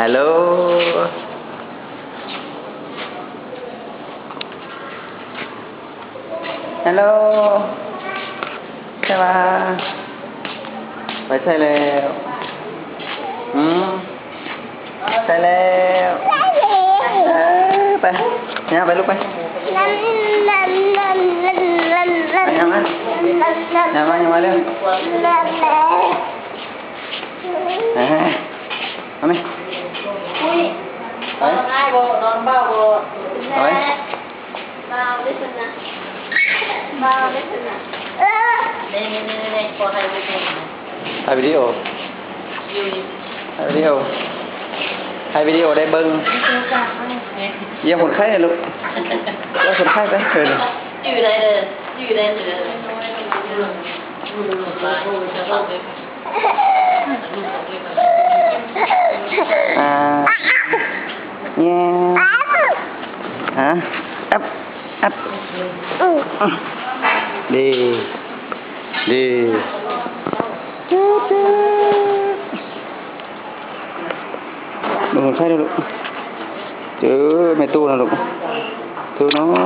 ຮາໂຫຼ ຮາໂຫຼ ສະບາຍ ໄປໃສແລ້ວ? ຫືມ? ໃສແລ້ວ? ເອີ ໄປ ຍ່າງໄປລູກໄປ ໄປຍ່າງມາ ຍ່າງມາ ຍ່າງມາເລັວ ເອີ ເອົາແມ ໄປ ນອນໄດ້ບໍ່ ນອນເບົາບໍ່ ເອົາໄປ ເບົາເດ້ຊັ້ນນະ ເບົາເດ້ຊັ້ນນະ ເອີ ນີ້ໆໆ ຂໍຖ່າຍຮູບໃຫ້ ຖ່າຍວິດີໂອ ຢູ່ນີ້ ຖ່າຍວິດີໂອ ຖ່າຍວິດີໂອໄດ້ເບິ່ງ ຢ້ຽມຄົນໄຂ້ນະລູກ ເອົາຄົນໄຂ້ໄປ ເອີ ຢູ່ໄດ້ເດີ ຢູ່ໄດ້ເດີ ອ່າ ແຍ ຮະ ອັບ ອັບ ເດ້ ເດ້ ເບິ່ງຄົນໄຂ້ເດີລູກ ເຈີແມ່ຕູ້ນະລູກ ຕູ້ເນາະ.